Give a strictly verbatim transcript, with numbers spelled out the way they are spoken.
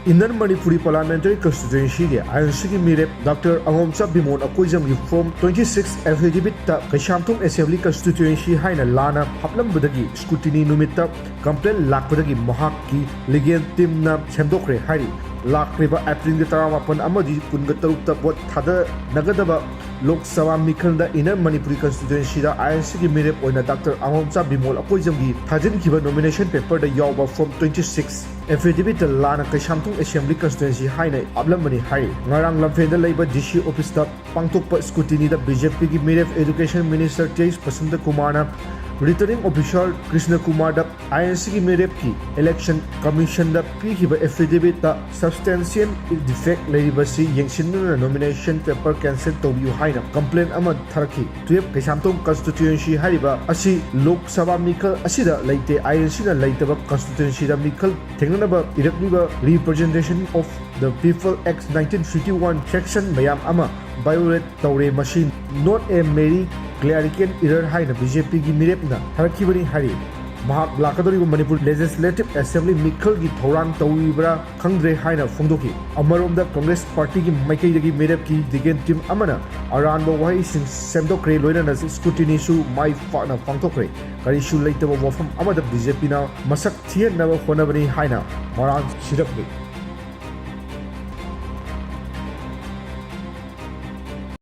Inner Manipuri Parliamentary Constituencyꯒꯤ INCꯒꯤ ꯃꯤꯔꯦꯞ ꯗꯥꯛꯇꯔ ꯑꯉꯣꯝꯆꯥ ꯕꯤꯃꯣꯜ ꯑꯀꯣꯏꯖꯝꯒꯤ Form twenty six Affidavitꯇ ꯀꯩꯁꯥꯝꯊꯣꯡ Assembly Constituency ꯍꯥꯏꯅ ꯂꯥꯟꯅ ꯍꯥꯞꯂꯝꯕꯗꯒꯤ scrutiny ꯅꯨꯃꯤꯠꯇ complaint ꯂꯥꯛꯄꯗꯒꯤ ꯃꯍꯥꯛꯀꯤ legal teamꯅ ꯁꯦꯝꯗꯣꯛꯈ꯭ꯔꯦ ꯍꯥꯏꯔꯤ꯫ ꯂꯥꯛꯂꯤꯕ Aprilꯒꯤ ꯇꯔꯥꯃꯥꯄꯟ ꯑꯃꯗꯤ ꯀꯨꯟꯒ ꯇꯔꯨꯛꯇ vote ꯊꯥꯗꯅꯒꯗꯕ Lok Sabha ꯃꯤꯈꯜꯗ Inner Manipuri Constituencyꯗ INCꯒꯤ ꯃꯤꯔꯦꯞ ꯑꯣꯏꯅ ꯗꯥꯛꯇꯔ ꯑꯉꯣꯝꯆꯥ ꯕꯤꯃꯣꯜ ꯑꯀꯣꯏꯖꯝꯒꯤ ꯊꯥꯖꯤꯟꯈꯤꯕ nomination paperꯗ ꯌꯥꯎꯕ Form twenty six Affidavitꯇ ꯂꯥꯟꯅ ꯀꯩꯁꯥꯝꯊꯣꯡ Assembly Constituency ꯍꯥꯏꯅ ꯍꯥꯞꯂꯝꯕꯅꯤ ꯍꯥꯏꯔꯤ꯫ ꯉꯔꯥꯡ ꯂꯝꯐꯦꯜꯗ ꯂꯩꯕ DC officeꯇ ꯄꯥꯡꯊꯣꯛꯄ scrutinyꯗ BJPꯒꯤ ꯃꯤꯔꯦꯞ Education Minister Teis ꯕꯁꯟꯇ ꯀꯨꯃꯥꯔꯅ, Returning Officer ꯀ꯭ꯔꯤꯁꯅ ꯀꯨꯃꯥꯔꯗ INCꯒꯤ ꯃꯤꯔꯦꯞꯀꯤ Election Commissionꯗ ꯄꯤꯈꯤꯕ Affidavitꯇ substantial defect ꯂꯩꯔꯤꯕꯁꯤ ꯌꯦꯡꯁꯤꯟꯗꯨꯅ nomination paper cancel ꯇꯧꯕꯤꯌꯨ ꯍꯥꯏꯅ complaint ꯑꯃ ꯊꯥꯔꯛꯈꯤ꯫ Twelve ꯀꯩꯁꯥꯝꯊꯣꯡ Constituency ꯍꯥꯏꯔꯤꯕ ꯑꯁꯤ ꯂꯣꯛ ꯁꯚꯥ ꯃꯤꯈꯜ ꯑꯁꯤꯗ ꯂꯩꯇꯦ꯫ INCꯅ ꯂꯩꯇꯕ Constituencyꯗ ꯃꯤꯈꯜ ꯊꯦꯡꯅꯅꯕ ꯏꯔꯛꯂꯤꯕ Representation of the People Act nineteen fifty one section ꯃꯌꯥꯝ ꯑꯃ violate ꯇꯧꯔꯦ꯫ ꯃꯁꯤ not a mere clerical error ꯍꯥꯏꯅ BJPꯒꯤ ꯃꯤꯔꯦꯞꯅ ꯊꯥꯔꯛꯈꯤꯕꯅꯤ ꯍꯥꯏꯔꯤ꯫ ꯃꯍꯥꯛ ꯂꯥꯛꯀꯗꯧꯔꯤꯕ Manipur Legislative Assembly ꯃꯤꯈꯜꯒꯤ ꯊꯧꯔꯥꯡ ꯇꯧꯔꯤꯕ꯭ꯔꯥ ꯈꯪꯗ꯭ꯔꯦ ꯍꯥꯏꯅ ꯐꯣꯡꯗꯣꯛꯈꯤ꯫ ꯑꯃꯔꯣꯝꯗ Congress Partyꯒꯤ ꯃꯥꯏꯀꯩꯗꯒꯤ ꯃꯤꯔꯦꯞꯀꯤ legal team ꯑꯃꯅ ꯑꯔꯥꯟꯕ ꯋꯥꯍꯩꯁꯤꯡ ꯁꯦꯝꯗꯣꯛꯈ꯭ꯔꯦ, ꯂꯣꯏꯅꯅ scrutinyꯁꯨ ꯃꯥꯏ ꯄꯥꯛꯅ ꯄꯥꯡꯊꯣꯛꯈ꯭ꯔꯦ꯫ ꯀꯔꯤꯁꯨ ꯂꯩꯇꯕ ꯋꯥꯐꯝ ꯑꯃꯗ BJPꯅ ꯃꯁꯛ ꯊꯤꯍꯟꯅꯕ ꯍꯣꯠꯅꯕꯅꯤ ꯍꯥꯏꯅ ꯃꯔꯥꯜ ꯁꯤꯔꯛꯂꯤ꯫